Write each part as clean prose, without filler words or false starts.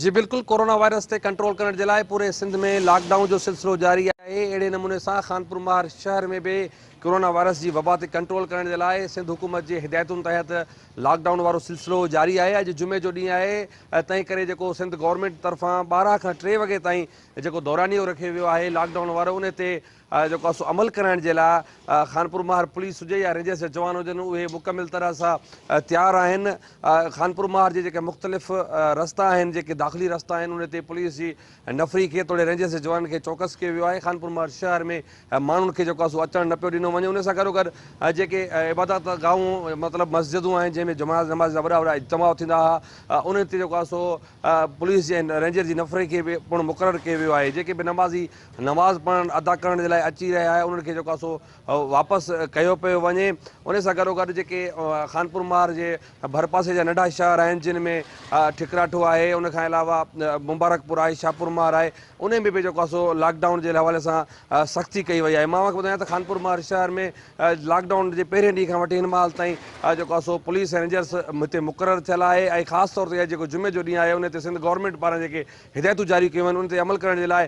جي بلڪل corona virus تي ڪنٽرول ڪرڻ جي لاء پوري سنڌ ۾ لاڪ ڊائون جو سلسلو جاري آهي اهڙي نموني سان خانپور مهر شهر ۾ به ڪورونا وائرس جي وبا تي ڪنٽرول ڪرڻ جي لاء سنڌ حڪومت جي هدايتن تحت لاڪ ڊائون وارو سلسلو جاري آهي اڄ جمعي جو ڏينهن آهي تنهن ڪري جيڪو سنڌ گورنمينٽ طرفان 12 کان 3 وڳي تائين جيڪو دورانيو رکيو ويو آهي لاڪ ڊائون وارو ان تي جيڪو آهي سو عمل ڪرائڻ جي لاء خانپور مهر پوليس هجي يا رينجرز جا جوان هجن اهي مڪمل طرح سان تيار آهن خانپور مهر جي جيڪي مختلف رستا آهن جيڪي داخلي رستا آهن ان تي پوليس جي نفري کي توڙي رينجرز جي جوانن کي چوڪس ڪيو ويو آهي خانپور مهر شهر ۾ ماڻهن کي جيڪو آهي سو اچڻ نه پيو ڏنو وڃي ان سان گڏو گڏ جيڪي عبادت گاهون مطلب مسجدون آهن جنهن ۾ جماعت نماز جا وڏا وڏا اجتماع ٿيندا هئا انهن تي جيڪو آهي سو پوليس جي ۽ رينجر جي نفري کي به پڻ مقرر ڪيو ويو آهي جيڪي به نمازي نماز پڙهڻ ادا ڪرڻ جي لاء اچي رهيا آهي انهن کي جيڪو آهي سو واپس ڪيو پيو وڃي ان سان گڏو گڏ جيڪي خانپور مهر جي ڀرپاسي جا ننڍا شهر آهن جن ۾ ٺڪراٺو آهي ان کان علاوه مبارڪپور آهي شاهپور مهر آهي انهن ۾ به جيڪو آهي سو لاڪ ڊائون جي حوالي سان سختي ڪئي وئي آهي مان اوهان کي ٻڌايان ته خانپور مهر شهر ۾ لاڪ ڊائون جي پهرين ڏينهن کان وٺي هن مهل تائين جيڪو آهي سو پوليس ۽ رينجرز هتي مقرر ٿيل آهي ۽ خاص طور تي جيڪو جمعي جو ڏينهن آهي ان تي سنڌ گورنمينٽ پاران جيڪي هدايتون جاري ڪيون آهن ان تي عمل ڪرڻ جي لاء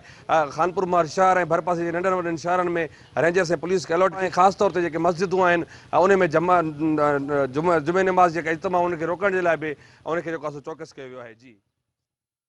خانپور مهر شهر ۽ ڀرپاسي جي ننڍن وڏن شهرن ۾ رينجرز ۽ پوليس کي الرٽ ۽ خاص طور تي جيڪي مسجدون آهن ان ۾ جمع جمعي نماز جيڪا اجتماع ان کي روڪڻ جي لاء به ان کي جيڪو آهي سو چوڪس ڪيو ويو آهي جي.